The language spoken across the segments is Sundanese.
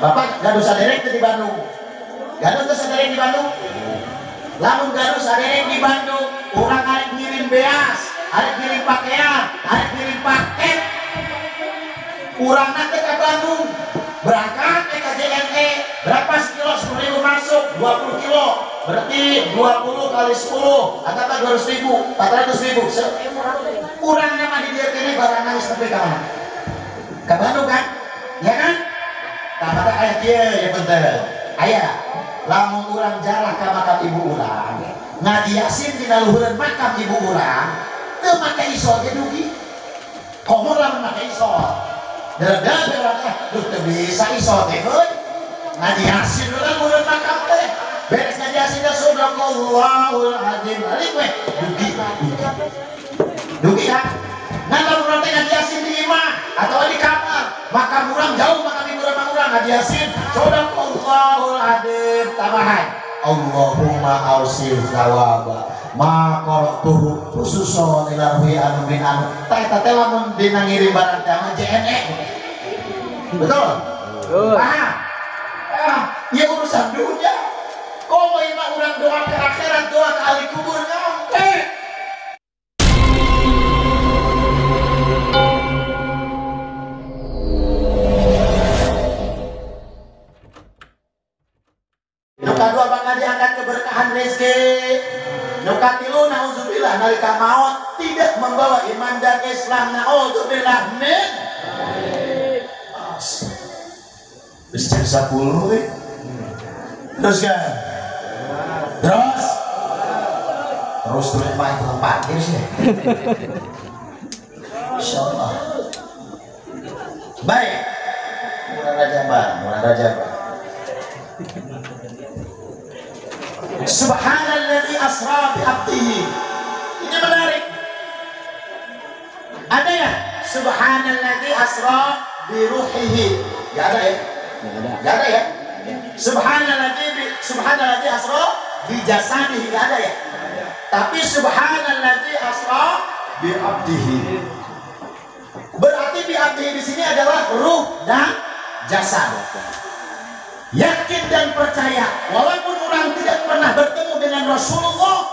Bapak gaduh saderek teu di Bandung. Gaduh teu saderek di Bandung? Lamun gaduh saderek di Bandung, urang arek ngirim beas, arek ngirim pakaian, arek ngirim paket. Urangna teh ka Bandung. Berangkat ke JNE, berapa sekilo? 10.000 masuk, 20 kilo. Berarti 20 kali 10, anggaplah 200.000, 400.000. Urangna mah di dieu kene barang geus nepi ka mana? Ka Bandung kan? Ya kan? Tah mata aya kieu ya punten. Aya lamun urang jarah ka makam ibu urang, ngaji yasin dina luhureun makam ibu urang, teu make isol ge dugi. Komo lamun make isol. Dereda urang teh, duh teu bisa isol teh heuy. Ngaji yasin urang luhureun makam teh. Beres ngaji yasin teh subhanallahul azim. Balik we dugi. Dugi kan? Nah lamun urang teh ngaji yasin di imah atau di kamar, makam urang jauh makam ibu urang mah urang ngaji yasin sadaqallahul azim tambahan Allahumma ausil thawaba ma qara'tuhu khususon ila ruhi anu bin anu. Tah eta teh lamun dina ngirim barang teh mah JNE. Betul? Betul. Ah, ieu urusan dunia. Komo ieu mah urang doa ke akhirat, doa ke ahli kubur nyampe. Nu kadua bakal diangkat keberkahan rezeki. Nu katilu nauzubillah nalika maut tidak membawa iman dan Islam, naudzubillah min. Wis jam 10 we. Terus kan? Terus. Terus terus main tukang parkir sih. Insyaallah. Baik. Murah Raja Bang, murah Raja Bang. Subhanalladzi asra bi abdihi. Ini menarik. Ada ya? Subhanalladzi asra bi ruhihi. Enggak ada ya? Enggak ada ya? Subhanalladzi asra bi jasadihi, enggak ada ya? Tapi subhanalladzi asra bi abdihi. Berarti bi abdihi di sini adalah ruh dan jasad. Yakin dan percaya, walaupun orang tidak pernah bertemu dengan Rasulullah,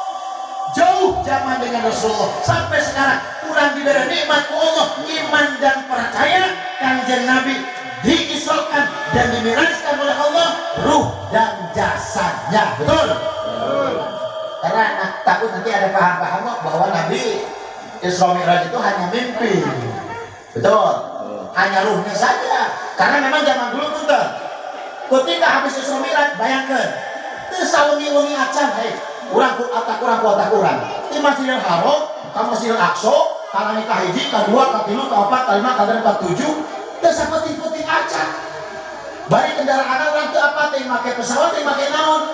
jauh zaman dengan Rasulullah, sampai sekarang kurang diberi nikmat ku Allah, iman dan percaya Kanjeng Nabi diisrokan dan dimirajkan oleh Allah ruh dan jasadnya. Betul? Betul. Karena takut nanti ada paham-paham bahwa Nabi Isra Mi'raj itu hanya mimpi. Betul? Hanya ruhnya saja. Karena memang zaman dulu pun ketika habis Isra Mi'raj, bayangkan teu sawengi-wengi acan, hei, urang ku otak urang ku otak urang. Di Masjidil Haram, ka Masjidil Aqsa, ka langit ka hiji, ka dua, ka tilu, ka opat, ka lima, ka genep, ka tujuh, teu sapeting-peting acan. Bari kendaraan urang teu apa teh make pesawat teh make naon.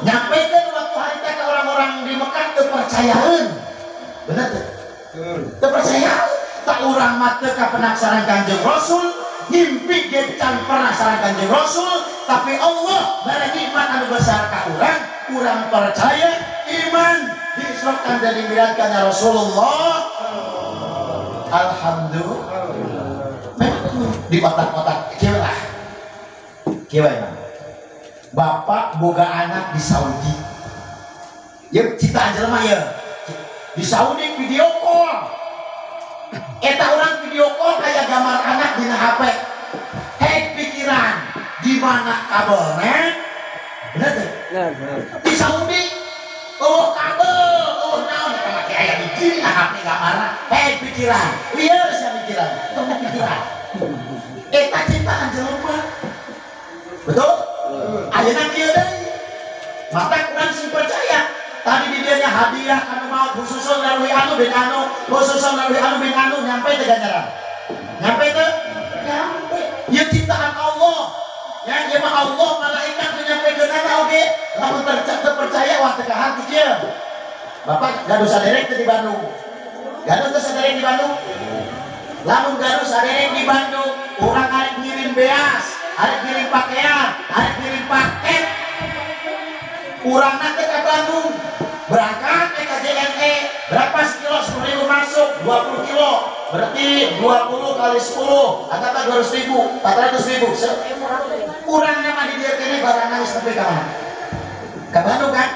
Nyampekeun waktu hari teh ka orang-orang di Mekah teu percayaeun. Bener teu? Teu percaya. Tak urang mah teu kapenaksaran Kanjeng Rasul. Ngimpi ge can pernah sareng Kanjeng Rasul, tapi Allah bare nikmat anu besar ka urang, urang percaya iman diisrokan dan dimiradkan Rasulullah. Alhamdulillah. Memang di otak-otak kieu lah. Kieu emang. Bapak boga anak di Saudi. Ya cita jelema ya. Di Saudi video call. Eta orang video call kayak gambar anak di HP. Hei pikiran, di mana kabelnya? Bener tuh? Di Saudi, oh kabel, oh naon, make aya di diri HP gambarna. Hei pikiran, lieur sia pikiran, tong pikiran. Eta ciptaan jelema. Betul? Ayeuna kieu deui. Mata kurang sing percaya. Tadi di dianya hadiah anu maut khususon lalui anu bin anu, khususon lalui anu bin anu, nyampe teh ganjaran. Nyampe teh? Nyampe. Ieu ciptaan Allah. Ya, ieu mah Allah malaikat nu nyampekeunana oge. Lamun terpercaya wah teu kahati kieu. Bapak gaduh saderek teh di Bandung. Gaduh teh saderek di Bandung? Lamun gaduh saderek di Bandung, urang arek ngirim beas, arek ngirim pakaian, arek ngirim paket. Urangna teh ka Bandung. Berangkat ke JNE, berapa sekilo? 10.000 masuk, 20 kilo. Berarti 20 kali 10, anggaplah 200.000, 400.000. Urang mah di dieu kene barang nangis nepi ka mana? Ka Bandung kan?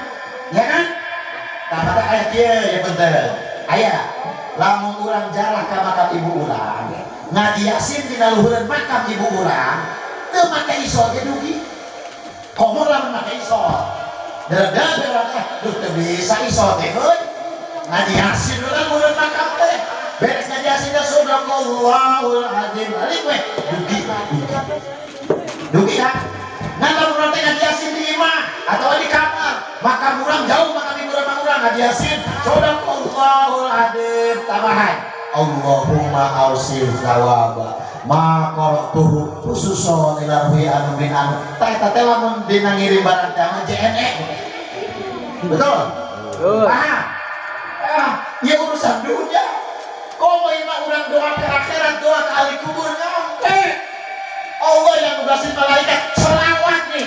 Ya kan? Tah mata aya kieu ya punten. Aya lamun urang jarah ka makam ibu urang, ngaji Yasin dina luhureun makam ibu urang, teu make isol ge dugi. Komo lamun make isol. Deudeuh urang teh, duh teu bisa isol teh euy. Ngaji Yasin urang luhureun makam teh. Beres ngaji Yasin teh subhanallahul azim. Balik we dugi. Dugi kan? Nah lamun urang teh ngaji Yasin di imah atau di kamar, makam urang jauh makam ibu urang urang ngaji Yasin sadaqallahul azim tambahan Allahumma ausil thawaba ma qara'tuhu khususan ila ruhi anu bin anu. Tah eta teh lamun dina ngirim barang teh mah JNE. Betul? Paham? Ah, ieu urusan dunia. Komo imah urang doa ke akhirat, doa ke ahli kubur nyampe. Allah yang nugasin malaikat selawat nih.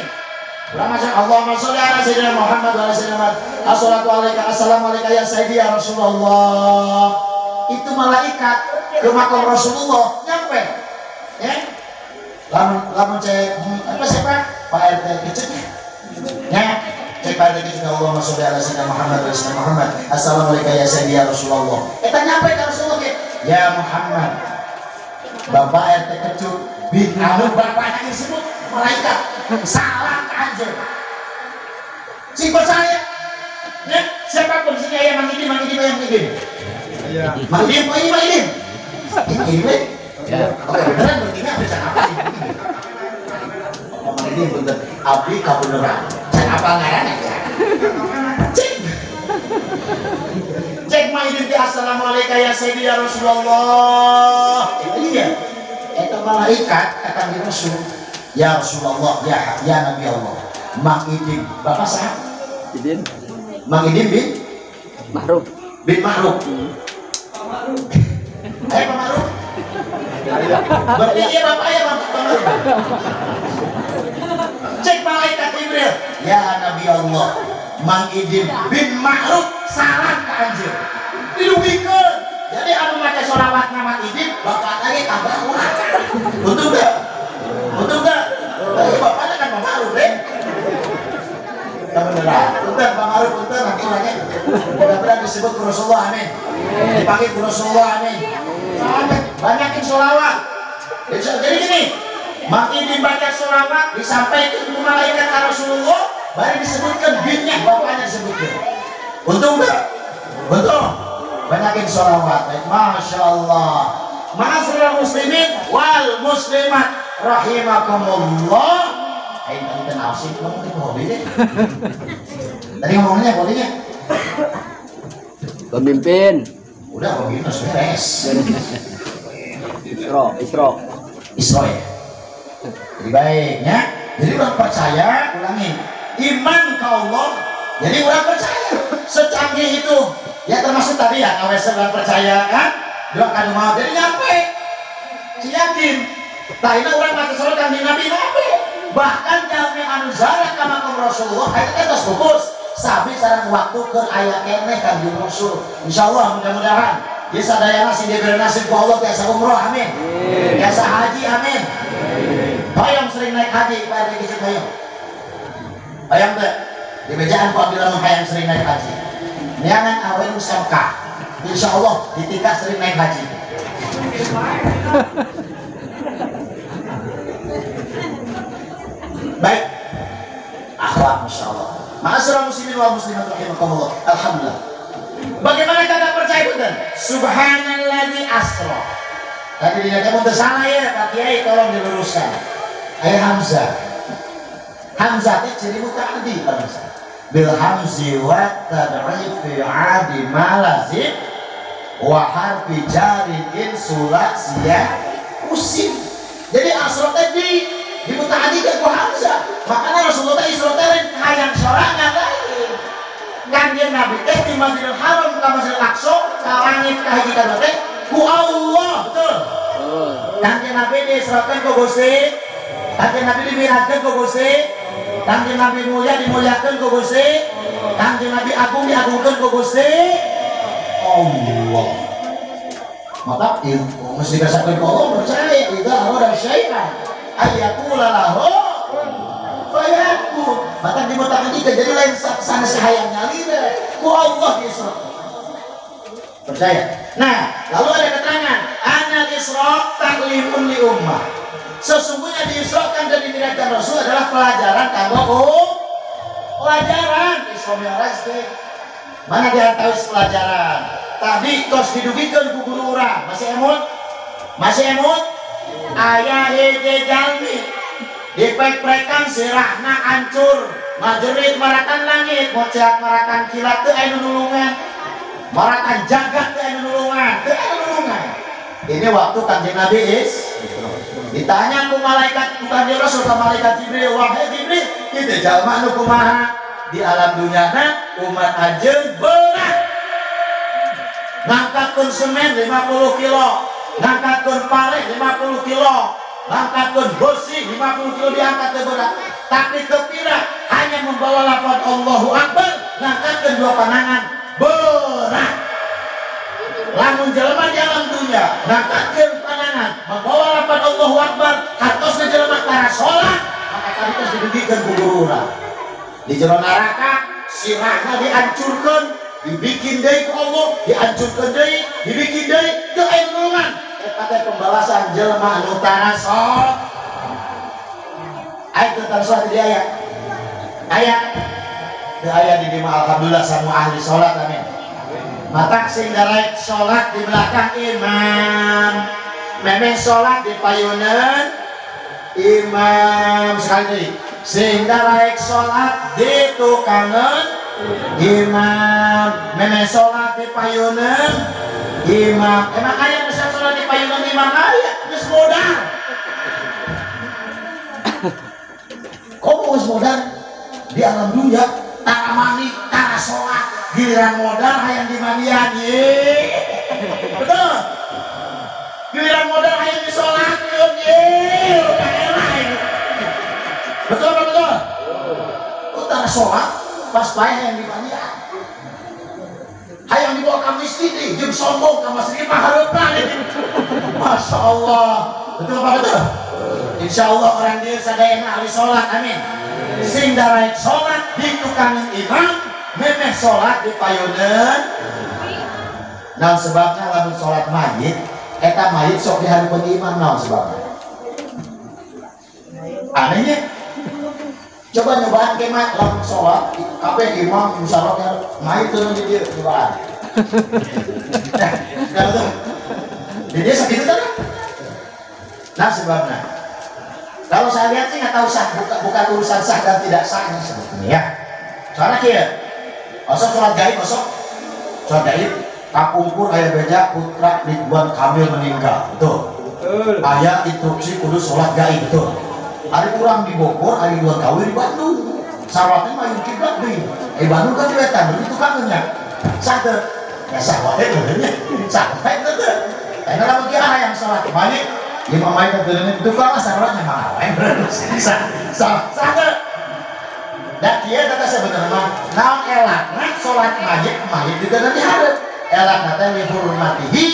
Urang masuk Allahumma sholli ala sayyidina Muhammad wa ala sayyidina Muhammad. Assalatu alaika assalamu alaika ya sayyidi ya Rasulullah. Itu malaikat ke makam Rasulullah nyampe. Ya. Lamun lamun cek apa sih Pak? Pak RT kecil ya. Ya. Cek Pak RT kecil Allahumma sholli ala sayyidina Muhammad wa ala sayyidina Muhammad. Assalamu alaika ya sayyidi ya Rasulullah. Eta nyampe ke Rasulullah ya. Ya Muhammad. Bapak RT kecut bin anu bapaknya disebut malaikat salah ke anjir sing percaya ya, siapapun di sini ayah Mang Idin, Mang Idin, Mang Idin. Iya. Mang Idin, Mang Idin, Mang Idin. Mang Idin. Ya. Oke, beneran berarti bisa apa ini? Oh, Mang Idin bener. Abdi kabeneran. Can apa ngaranna? Cek. Cek Mang Idin teh assalamualaikum ya sayyidi ya Rasulullah. Iya. Eta malaikat kata Rasul, ya Rasulullah, ya ya Nabi Allah. Mang Idin, bapak sah? Idin. Mang Idin bin Ma'ruf. Bin Ma'ruf. Pak Ma'ruf. Berarti iya bapak ya Pak Ma'ruf. Cek malaikat Jibril, ya Nabi Allah, Mang Idin bin Ma'ruf salam ke anjir. Dilugikeun. Jadi anu maca sholawat nama Idin, bapak lagi tambah ulah. Betul enggak? Betul enggak? Tapi bapaknya kan Pak Ma'ruf deh. Beneran. Punten Pak Ma'ruf, punten aku nanya. Mudah-mudahan disebut ku Rasulullah, amin. Dipanggil ku Rasulullah, amin. Amin. Banyakin sholawat. Jadi gini, Mang Idin baca sholawat disampaikan ke malaikat ke Rasulullah, baru disebutkan binnya, bapaknya disebutkan. Untung enggak? Untung. Banyakin sholawat. Masya Allah. Ma'asyiral muslimin wal muslimat rahimakumullah. Aing tadi kenal sih, kamu tipe hobi deh. Tadi ngomongnya hobinya. Pemimpin. Udah hobi itu beres. Isra, Isra. Isra ya. Jadi baiknya. Jadi orang percaya, ulangi. Iman ke Allah. Jadi orang percaya. Secanggih itu. Ya termasuk tadi ya, KWS orang percaya kan? Doa kanu maaf. Jadi nyampe. Si yakin. Nah ini orang mati sholat kan di Nabi nyampe. Bahkan jalmi anu zarah ka makam Rasulullah eta teh tos pupus. Sabi sareng waktu keur aya keneh Kanjeng Rasul. Insyaallah mudah-mudahan ieu sadayana sing diberi nasib ku Allah tiasa umroh, amin. Tiasa haji, amin. Hoyong sering naik haji, Pak RT kecil hoyong. Hoyong teh di bejaan ku abdi lamun hayang sering naik haji. Neangan awe nu samkah. Insyaallah ditikah sering naik haji. Baik. Akhlak masyaallah. Ma'asyiral muslimin wal muslimat rahimakumullah. Alhamdulillah. Bagaimana kata percaya punten? Subhanalladzi asra. Tadi dinyatakan mun salah ya, Pak Kiai tolong diluruskan. Ayah Hamzah. Hamzah teh ciri muta'addi pemirsa. Bil hamzi wa tad'ifi 'adi malazim wa harfi jarin in sulasiya usim. Jadi asra teh di muta'addi ku Hamzah. Makanya Rasulullah teh isra teh lain hayang sorangan lain. Kanjeng Nabi teh di Masjidil Haram ka Masjidil Aqsa ka langit ka hiji ka teh ku Allah, betul. Kanjeng Nabi diisrakeun ku Gusti, Kanjeng Nabi dimirajkeun ku Gusti, Kanjeng Nabi mulia dimuliakeun ku Gusti, Kanjeng Nabi agung diagungkeun ku Gusti Allah. Maka ilmu mesti dirasakeun ku Allah, percaya idza arada syai'an ayyaqula lahu fayakun. Maka dimutakan tiga jadi lain sana sahayang nyalira ku Allah di Isra. Percaya? Nah, lalu ada keterangan anal Isra taklimun li ummah. Sesungguhnya diisrakan dan dimi'rajkan Rasul adalah pelajaran kanggo pelajaran Isra Mi'raj teh. Mana diantawis pelajaran? Tadi tos didugikeun ku guru urang, masih emut? Masih emut? Aya hiji jalmi dipek-prekan sirahna hancur, ngajerit marakan langit, moceak marakan kilat teu aya nu nulungan. Marakan jagat teu aya nu nulungan, teu aya nu nulungan. Ini waktu Kanjeng Nabi is ditanya ku malaikat, ku Kanjeng Rasul ka malaikat Jibril, wahai Jibril, kitu jalma nu kumaha di alam dunyana umat anjeun berat. Ngangkatkeun semen 50 kilo, ngangkatkeun pare 50 kilo, ngangkatkeun besi 50 kilo diangkat teu berat. Tapi kepira hanya membawa lafaz Allahu Akbar, ngangkatkeun dua panangan berat. Lamun jelema di alam dunia ngangkatkeun panangan membawa lafaz Allahu Akbar, hartosna jelema tara salat, maka tadi tos didugikeun ku guru urang. Di jero neraka sirahna dihancurkeun, dibikin deui ku Allah, dihancurkeun deui, dibikin deui teu aya nulungan. Eta teh pembalasan jelema anu tara salat. Aya teu tara salat di aya. Aya teu aya di dieu mah alhamdulillah semua ahli salat amin. Matak sing daraek salat di belakang imam, memeh salat di payuneun imam sekali deui. Sing daraek salat di tukangeun imam, memeh salat di payuneun imam. Emang aya nu salat di payuneun imam aya geus modar. Komo geus modar di alam dunia tara mandi, tara salat, giliran modal hayang dimandian ye. Betul. Giliran modal hayang disolatkeun ye. Kaelah ini. Betul apa betul? Tara sholat pas paeh hayang dimandian. Hayang dibawa ka masjid deui jeung sombong ka masjid mah hareupeun deui. Masya Allah. Betul apa betul? Insya Allah orang dia sadayana ahli sholat amin. Sing daraek sholat di tukangan imam, memeh sholat di payuneun. Nah sebabnya lamun sholat mayit, eta mayit sok dihareupeun imam naon sebabnya? Anehnya. Coba nyobaan kemah lamun sholat, kabeh imam musyawarah mayit turun di dieu nyobaan. Nah, betul. Di dia sakitu teh. Nah sebabnya. Kalau saya lihat sih nggak tahu sah, bukan urusan sah dan tidak sahnya sebetulnya ya. Soalnya kieu, osok sholat gaib, osok sholat gaib, kapungkur aya beja putra Ridwan Kamil meninggal, betul. Aya instruksi kudu sholat gaib, betul. Ari urang di Bogor, ari Ridwan Kamil di Bandung. Salatnya mah yung kiblat deui. Eh Bandung kan di wetan, begitu kangennya. Sah teu? Ya sah wae benernya. Sah wae teu. Karena lamun kieu hayang sholat mayit, lima mayit teu itu kan salatnya mah wae bener. Sah sah sah teu? Dan kieu kata sebenarnya mah naon elakna salat mayit mayit juga nanti hareup. Elakna teh lihurmatihi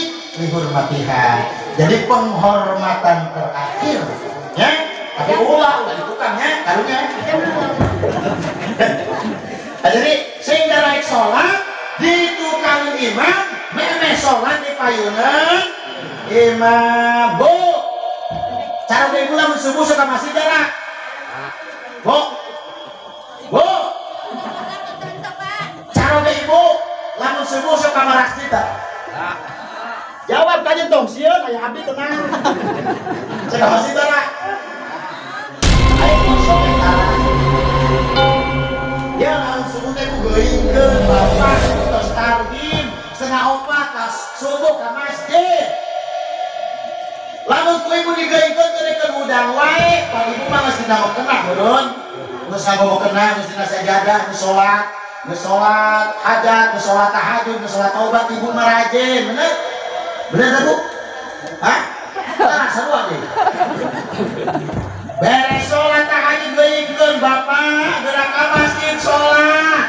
lihurmatiha. Jadi penghormatan terakhir ya. Tapi ulah ulah di tukangnya karunya. Nah, jadi sing daraek salat di tukang imam, memeh salat di payuneun imam. Bu, cara ibu lamun subuh suka masjid jarak. Bu, bu, cara ibu lamun subuh suka masjid tak? Jawab kajian tong sieun aya abdi tenang. Suka masjid jarak. Ya lamun subuh teh ku geuingkeun bapak tos tarhim 3:30 kas subuh ka masjid. Lamun ku ibu digeuingkeun teh udang wae, pan ibu mah geus dina kena meureun. Geus ngabobo kena geus dina sajadah, geus salat hajat, geus salat tahajud, geus salat taubat ibu mah rajin, bener? Bener teh Bu? Hah? Tah sarua deui. Beres sholat tahajud geuingkeun bapak gerak ka masjid sholat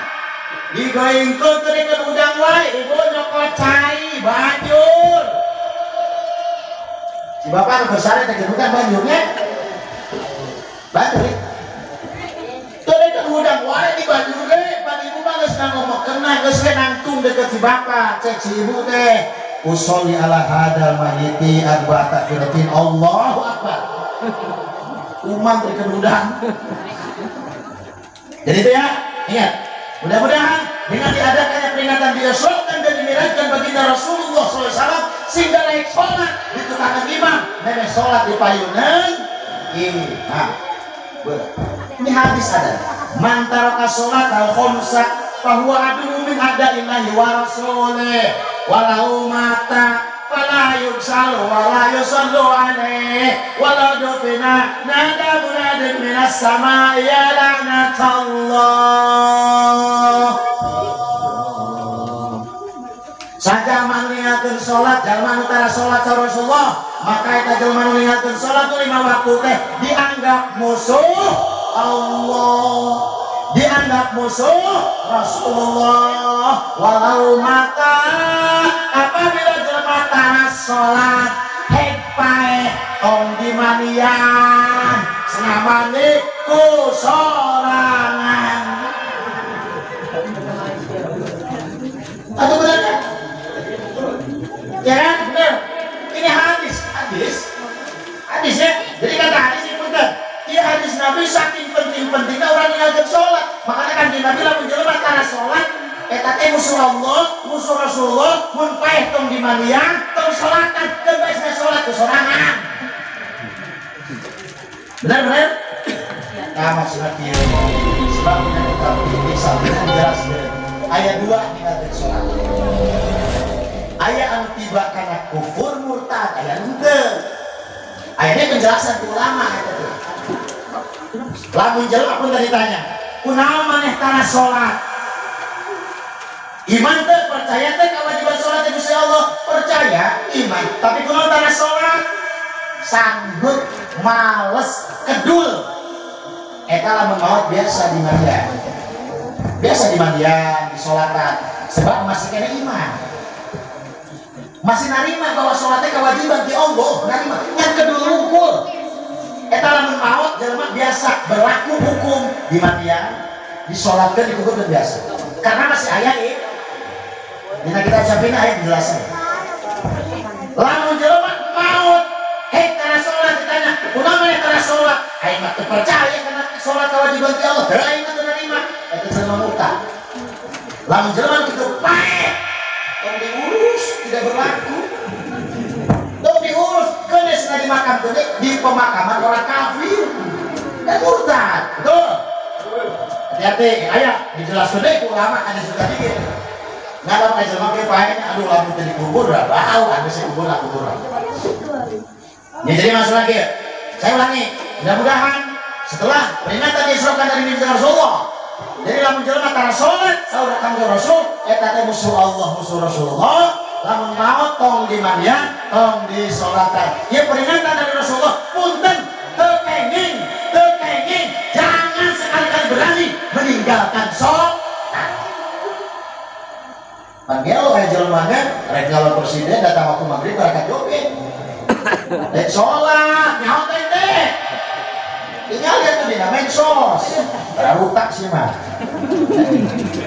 digoingkeun teu udang wae ibu nyokot cai banjur si bapak nu bersare teh udang banjurnya banjur. Geus ngomongkeunna geus we nangtung deket si bapak, cek si ibu teh. Usolli ala hadal mayyiti arba takbiratin. Allahu akbar. Umang dikedudan. Jadi itu ya, ingat. Mudah-mudahan dengan diadakannya peringatan diusulkan dan dimiratkan baginda Rasulullah SAW sehingga naik sholat ditukarkan imam, nenek sholat di payunan imam. Ini hadis ada. Man taraka sholat al khamsa fahuwa aduwwun min a'da'illahi wa rasulih walau mata fala yuksalu wala yusallu alaihi walau dufina nada munadin minas sama ya laknatullah. Saja meninggalkan sholat, jalma nu tara sholat sa Rasulullah, maka eta jalma nu ninggalkeun sholat 5 waktu teh dianggap musuh Allah, dianggap musuh Rasulullah. Walau mata apabila jelema tara sholat hek paeh tong dimanian senamane ku sorangan. Atau benar kan? Ya kan? Benar. Ini hadis, hadis, hadis ya. Jadi kata hadis ini benar. Iya hadis Nabi saking penting-pentingnya orang ninggalkeun sholat. Makanya kan di Nabi lamun jelema tara sholat eta teh musuh Allah, musuh Rasulullah, mun paeh tong dimanian, tong sholatan, keun bae sholat ku sorangan. Benar benar? Nah maksudna kieu. Sebab dina kitab ini sampeyan jelaskeun. Ayat 2 ninggalkeun sholat. Aya anu tiba kana kufur murtad, aya henteu. Ayatnya penjelasan ku ulama eta teh. Lamun jelema pun tadi ditanya, kunaon maneh tara sholat? Iman teh percaya teh kewajiban sholat teh Gusti Allah, percaya iman, tapi kunaon tara sholat? Sanggup, males, kedul. Eta lamun maot biasa dimandian. Biasa dimandian, disolatan, sebab masih kena iman. Masih narima bahwa sholatnya kewajiban di Allah, narima. Ngan kedul rungkul. Eta lamun maot jelema biasa berlaku hukum dimandian, disolatkan, dikuburkan biasa. Karena masih aya ieu. Dina kitab Syafi'i aya penjelasan. Lamun jelema maot hek kana sholat ditanya, kunaon maneh tara sholat? Aing mah teu percaya kana sholat kewajiban ti Allah, teu aing mah teu narima. Eta jelema murtad. Lamun jelema kitu paeh, tong diurus, tidak berlaku. Tong diurus, kenes na dimakam gede di pemakaman orang kafir dan murtad. Betul. Hati-hati, aya dijelaskeun deui ku ulama ada suka dikit. Ngalap aja jelema ge paehnya, aduh lamun teu dikubur dah bau, anu sih kubur lah kubur. Ya jadi masuk lagi. Saya ulangi, mudah-mudahan setelah peringatan diisrokan dari mimpi Rasulullah. Jadi lamun jelema tara salat saur kanjeng Rasul eta teh musuh Allah, musuh Rasulullah. Lamun maot tong dimandian, tong disolatan. Ieu peringatan dari Rasulullah, punten teu kenging, teu kenging, jangan sekali-kali berani meninggalkan sholat. Panggil aya jelema nya rek nyalon presiden datang waktu maghrib barakat joget. Rek sholat, nyaho teh teh. Tinggal lihat tuh dina medsos. Barutak sih mah.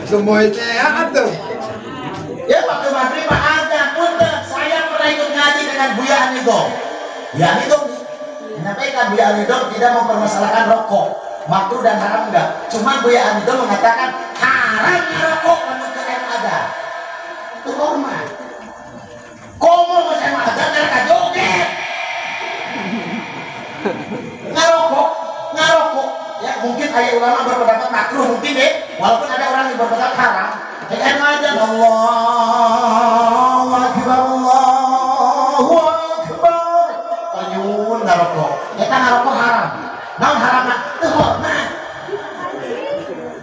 Semua itu ya atuh. Ya waktu maghrib mah ada punten. Saya pernah ikut ngaji dengan Buya Anidom. Buya Anidom menyampaikan Buya Anidom tidak mempermasalahkan rokok, makruh dan haram enggak. Cuman Buya Anidom mengatakan haram rokok lamun teu ada. Itu hormat. Komo geus emang ada karena joget. Ngarokok, ngarokok. Ya mungkin ada ulama berpendapat makruh mungkin deh, walaupun ada orang yang berpendapat haram. Kayak aja Allahu Akbar, Allahu Akbar. Penyun ngarokok. Eta ngarokok haram. Naon haramna? Teu hormat.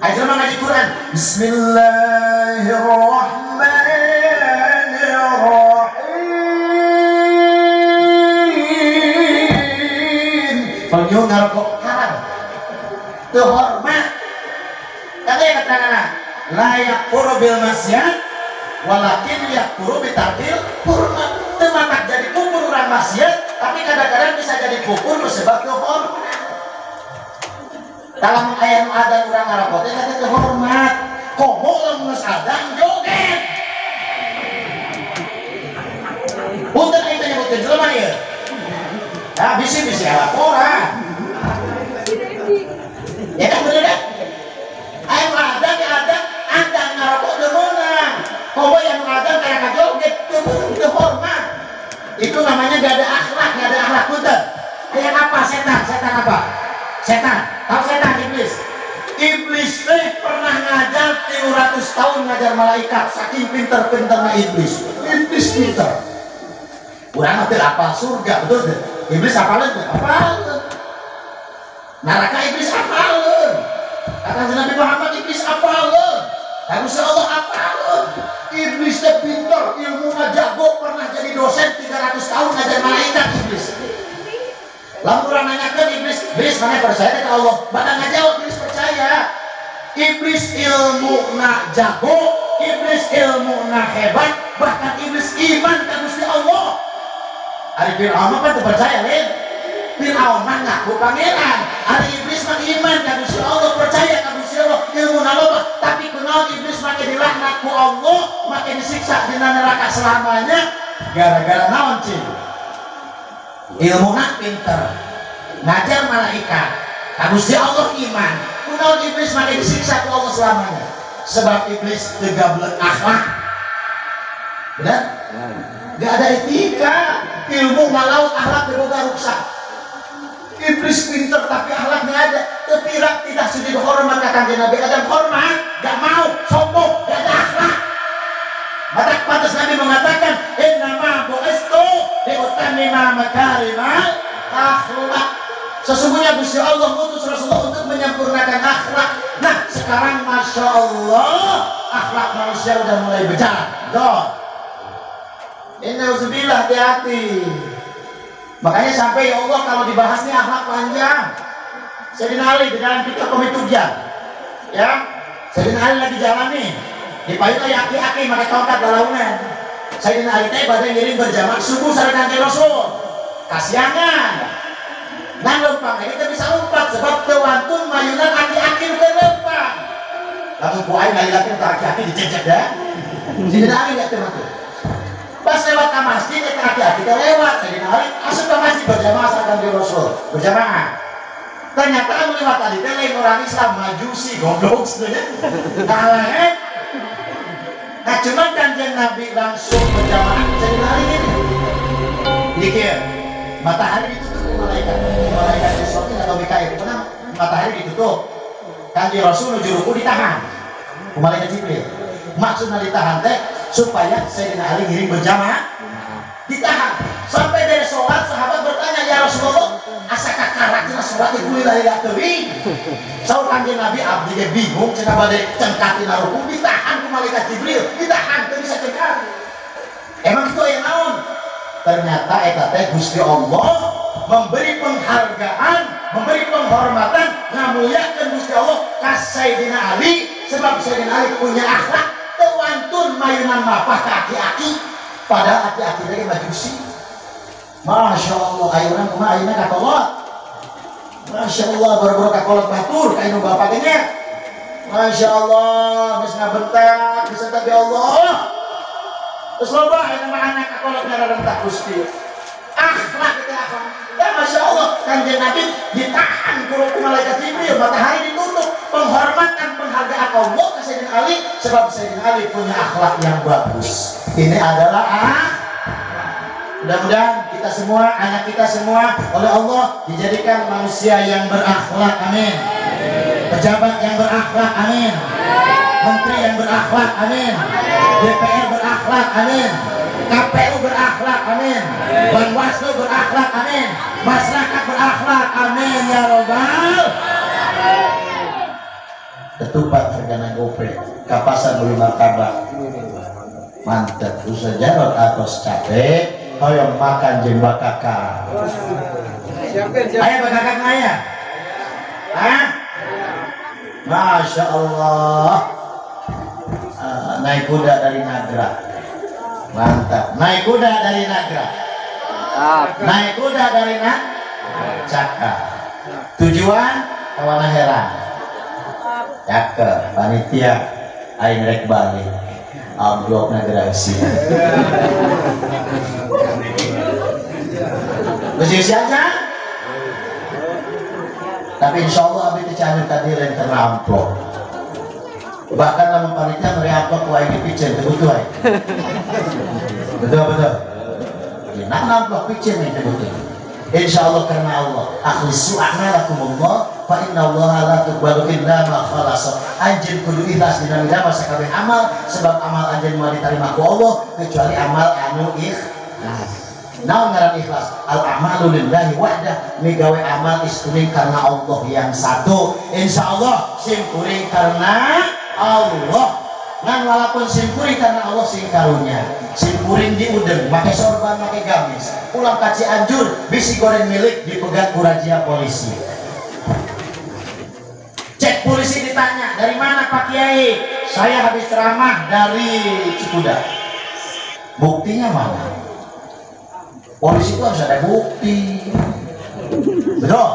Ayo ngaji Quran. Bismillahirrahmanirrahim. Penyun ngarokok haram. Teu hormat. Kata ya keteranganna, la yakfuru bil maksiat walakin yakfuru bitarkil hurmat. Teu matak jadi kufur urang maksiat, tapi kadang-kadang bisa jadi kufur sebab teu hormat. Dalam aya nu adzan urang ngarokok teh teu hormat. Komo lamun geus adan joget. Punten aing teh nyebutkeun jelema ieu. Nah, bisi-bisi laporan. Ya kan bener kan? Ayo adan ya adan, adan ngarokok teu meunang. Komo yang adan kayak ngajoget teu hormat. Itu namanya gak ada akhlak, gak ada akhlak punten. Kayak apa setan? Setan apa? Setan. Tahu setan iblis? Iblis teh pernah ngajar 300 tahun ngajar malaikat, saking pinter-pinternya iblis. Iblis pinter. Urang teh apal surga, betul teh? Iblis apaleun teh? Apaleun. Neraka iblis apaleun. Kata Nabi Muhammad iblis apaleun. Harusnya Allah apaleun. Iblis teh pinter, ilmunya jago, pernah jadi dosen 300 tahun ngajar malaikat iblis. Lamun urang nanyakeun iblis, iblis mana percaya ke Allah? Bakal ngajawab iblis percaya. Iblis ilmuna jago, iblis ilmuna hebat, bahkan iblis iman ka Gusti Allah. Ari Fir'aun mah kan teu percaya lain. Fir'aun mah ngaku pangeran. Ari iblis mah iman ka Gusti Allah, percaya ka Gusti Allah, ilmuna loba, tapi kunaon iblis make dilaknat ku Allah, make disiksa dina neraka selamanya gara-gara naon cing? Ilmuna pinter, ngajar malaikat, ka Gusti Allah iman. Kunaon iblis make disiksa ku Allah selamanya? Sebab iblis teu gablek akhlak. Benar? Gak ada etika, ilmu ngalaut akhlak boga rusak. Iblis pinter tapi akhlak nggak ada. Tepirak tidak sudi hormat ka Kanjeng Nabi Adam, hormat gak mau, sombong, gak ada akhlak. Maka pantas Nabi mengatakan innama bu'istu liutammima makarimal akhlak. Sesungguhnya Gusti Allah ngutus Rasulullah untuk menyempurnakan akhlak. Nah sekarang Masya Allah akhlak manusia udah mulai berjalan. Doh. Innauzubillah, hati-hati. Makanya sampai ya Allah kalau dibahasnya akhlak panjang. Sayyidina Ali di dalam kitab Komitugyan, ya, Sayyidina Ali lagi jalan nih, di payung aya aki-aki make tongkat lalaunan. Sayyidina Ali teh bade ngiring berjamaah subuh sareng Kanjeng Rasul. Kasiangan. Nah lempang ini teh bisa lompat sebab teu wantun mayunan aki-aki teu lempang. Lamun ku aing laki-laki teh aki-aki dicecek dah. Sayyidina Ali teh mah. Pas lewat ke masjid, kita hati-hati kita lewat. Sayyidina Ali asup ke masjid berjamaah sama Kanjeng Rasul, berjamaah. Ternyata anu lewat tadi teh lain orang Islam, Majusi, goblok sebenarnya. Nah, nah cuman Kanjeng Nabi langsung berjamaah. Sayyidina Ali ini dikir, matahari ditutup malaikat, malaikat Israfil atau Mikail, kenapa matahari ditutup? Kanjeng Rasul nuju ruku ditahan, malaikat Jibril. Maksudnya ditahan teh supaya Sayyidina Ali ngiring berjamaah, ditahan sampai dari sholat. Sahabat bertanya, ya Rasulullah, asa kakarak cenah sholat ieu lila teuing. Saur Kanjeng Nabi, abdi ge bingung cenah bade cengkat dina ruku ditahan ku malaikat Jibril, ditahan teu bisa cengkat. Emang itu aya naon? Ternyata eta teh Gusti Allah memberi penghargaan, memberi penghormatan, ngamuliakeun Gusti Allah ka Sayyidina Ali sebab Sayyidina Ali punya akhlak tewantun mayunan mapah ke aki-aki, padahal aki-aki lagi majusi. Masya Allah, ayunan kumaha ayunan kakolot. Masya Allah, baru-baru kakolot batur kayak nu bapaknya. Masya Allah, geus ngabentak, bisa tapi Allah. Terus loba aya mah anak kakolot ngarentak Gusti. Akhlak itu akhlak. Ya Masya Allah, Kanjeng Nabi ditahan ku malaikat Jibril, matahari ditutup, penghormatan penghargaan Allah ke Sayyidina Ali sebab Sayyidina Ali punya akhlak yang bagus. Ini adalah akhlak. Mudah-mudahan kita semua, anak kita semua oleh Allah dijadikan manusia yang berakhlak, amin. Pejabat yang berakhlak, amin. Menteri yang berakhlak, amin. DPR berakhlak, amin. KPU berakhlak, amin. Bawaslu berakhlak, amin. Masyarakat berakhlak, amin ya robbal. Ketupat hargana gope, kapasan beli martabak. Mantep, usah jarot atos capek, hoyong makan jeung bakaka. Aya bakaka aya? Hah? Masya Allah. Naik kuda dari Nagra. Mantap. Naik kuda dari Nagra. Naik kuda dari Cakep. Tujuan Kawana Herang. Cakep. Panitia Aing rek balik. Amplopna gerasi. Geus aja. Tapi insya Allah abdi teh cair tadi lain karena amplop. Bahkan lamun panitia mere amplop ku aing dipicen teu butuh aing. Betul betul. Ya nah amplop picen teu butuh. Insya Allah karena Allah. Akhlisu a'malakumullah fa inna Allah la tuqbalu illa ma khalasa. Anjeun kudu ikhlas dina midamel sakabeh amal sebab amal anjeun moal diterima ku Allah kecuali amal anu ikhlas. Naon ngaran ikhlas? Al a'malu lillahi wahdah. Migawe amal istuning karena Allah yang satu. Insya Allah sim kuring karena Allah. Ngan walaupun sim kuring karena Allah sing karunya. Sim kuring diudeng, make sorban, make gamis. Pulang ka Cianjur, bisi goreng milik dipegat ku razia polisi. Cek polisi ditanya, dari mana Pak Kiai? Saya habis ceramah dari Cikuda. Buktinya mana? Polisi itu harus ada bukti. Betul?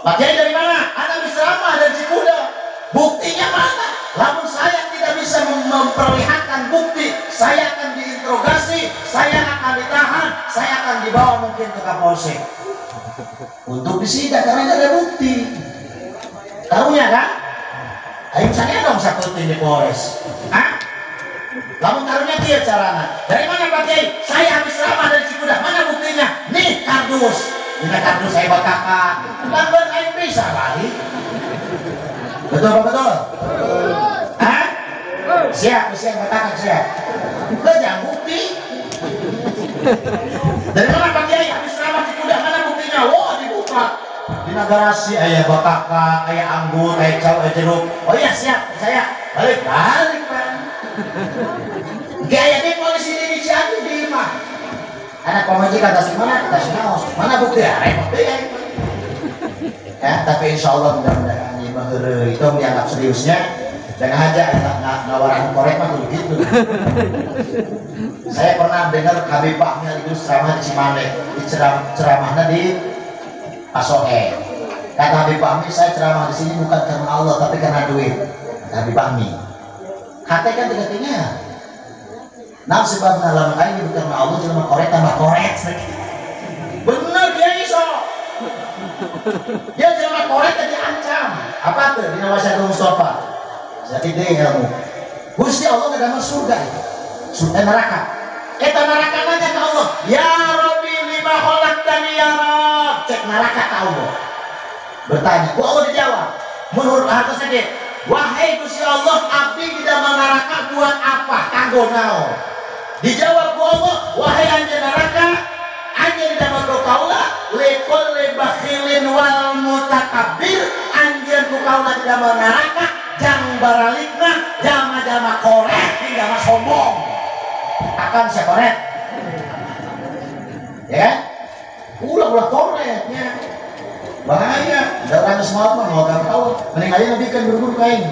Pak Kiai dari mana? Anda habis ceramah dari Cikuda. Buktinya mana? Lamun saya tidak bisa memperlihatkan bukti, saya akan diinterogasi, saya akan ditahan, saya akan dibawa mungkin ke Kapolsek untuk disita karena tidak ada bukti. Tahunya kan? Ayo saya dong sakutin di Polres. Hah? Lamun karunya kieu carana. Dari mana Pak Kiai? Saya habis ceramah dari Cikuda. Mana buktinya? Nih kardus. Dina kardus saya bakaka. Lamban aing bisa balik. Betul apa betul? Hah? Siap, siap bakaka siap. Lah jangan bukti. Dari mana Pak Kiai? Habis ceramah Cikuda. Mana buktinya? Wah, dibuka. Dina garasi aya bakaka, aya anggur, aya cau, aya jeruk. Oh iya siap, saya balik balik Pak. Gaya di polisi di Cianjur di imah. Anak pemajikan tas mana? Tas naos. Mana bukti? Ya, repot deh. Ya, tapi insya Allah mudah-mudahan imah heureuy itu dianggap seriusnya. Jangan aja nawaran korek mah kudu gitu. Saya pernah dengar Habib Fahmi itu ceramah di Cimanek, di ceramahnya di Pasohe. Kata Habib Fahmi, saya ceramah di sini bukan karena Allah tapi karena duit. Kata Habib Fahmi. Hati kan tidak tinggal. Nah sebabnya lamun aing bukan karena Allah jelema korek tambah korek. Bener dia iso. Dia jelema korek tadi ancam. Apa tuh dina wasiat Mustafa? Jadi deh ilmu. Gusti Allah ngadamal surga itu. Surga neraka. Eta neraka nanya ke Allah, "Ya Rabbi lima khalaqtani ya Rabb?" Cek neraka ka Allah. Bertanya, ku Allah dijawab. Menurut hartosna dia, wahai Gusti Allah, abdi tidak neraka buat apa? Kanggo naon? Dijawab ku Allah, wahai anjeun neraka, anjeun didamel ku kaula likulli bakhilin wal mutakabbir, anjeun ku kaula didamel neraka jang baralikna jama-jama korek hingga mah sombong. Akan saya korek. Ya kan? Ulah-ulah koreknya. Bahaya, ada orang semua mah mau gak tahu. Mending aja nabi kan buru-buru kain.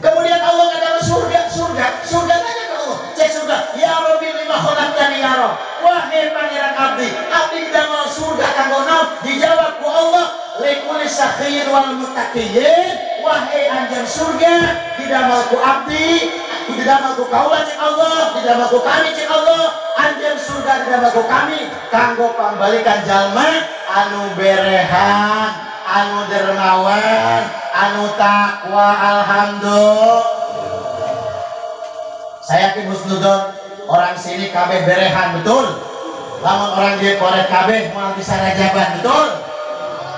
Kemudian Allah kata surga, surga, surga nanya ke Allah, cek surga, ya Rabbi lima khalaqtani ya Rabb. Wahai pangeran abdi, abdi tidak mau surga kanggo naon? Dijawab ku Allah, likulli sakhiyin wal muttaqiyyin. Wahai anjeun surga, tidak mau ku abdi, tidak mau ku kaula cek Allah, tidak mau ku kami cek Allah. Anjeun surga tidak mau ku kami kanggo pambalikan jalma anu berehan, anu dermawan, anu takwa. Alhamdulillah. Saya yakin husnudon orang sini kabeh berehan, betul? Lamun orang dia korek kabeh moal bisa rajaban, betul?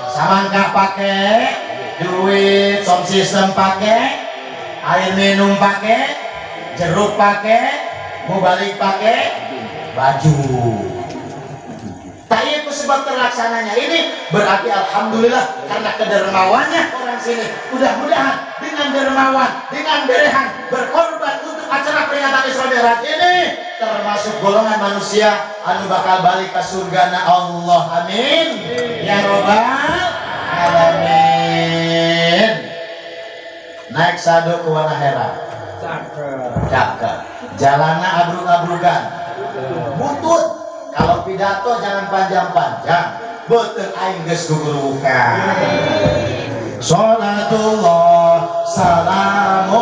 Samangka pakai duit, sound system pakai, air minum pakai, jeruk pakai, mubalik pakai, baju. Tak itu sebab terlaksananya ini berarti alhamdulillah karena kedermawannya orang sini. Mudah-mudahan dengan dermawan, dengan berehan, berkorban untuk acara peringatan Isra Mi'raj ini termasuk golongan manusia anu bakal balik ke surga na Allah. Amin ya robbal alamin. Naik sado ke Wanahera. Cakep. Jalana abruk-abrukan. Butut. Kalau pidato jangan panjang-panjang. Beuteung aing geus gugurukan. Salatullah salam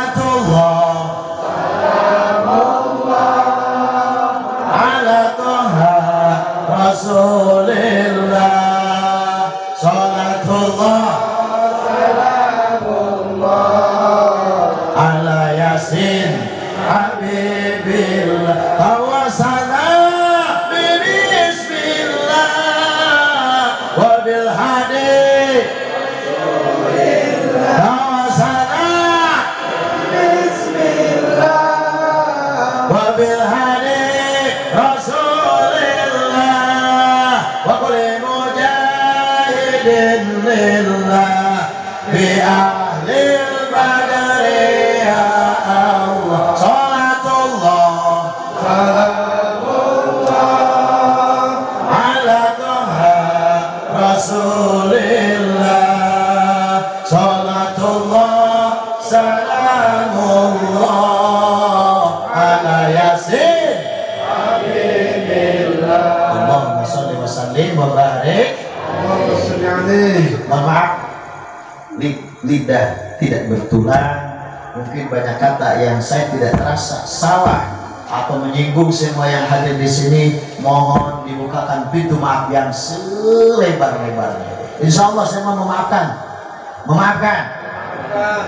Salatullah salamullah ala Toha Rasulillah. Salatullah salamullah ala Yasin Habibillah. Tawasana bismillah wa bil hadi. Tawasana bismillah wa bil hadi Rasulillah wa kulli mujahidin lillah bi ahlil badri ya Allah. Salatullah salamullah ala Toha Rasulillah. Salatullah salamullah ala Yasin Habibillah. Allahumma sholli wa sallim wa barik. Allahumma sholli alaihi. Mohon maaf, lidah tidak bertulang. Mungkin banyak kata yang saya tidak terasa salah atau menyinggung semua yang hadir di sini. Mohon dibukakan pintu maaf yang selebar-lebarnya. Insya Allah saya mau memaafkan. Memaafkan.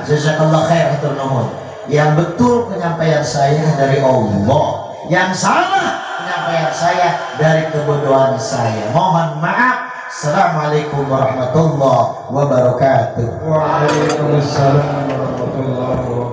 Jazakallah khair hatur nuhun. Yang betul penyampaian saya dari Allah, yang salah penyampaian saya dari kebodohan saya. Mohon maaf. Assalamualaikum warahmatullahi wabarakatuh. Waalaikumsalam warahmatullahi wabarakatuh.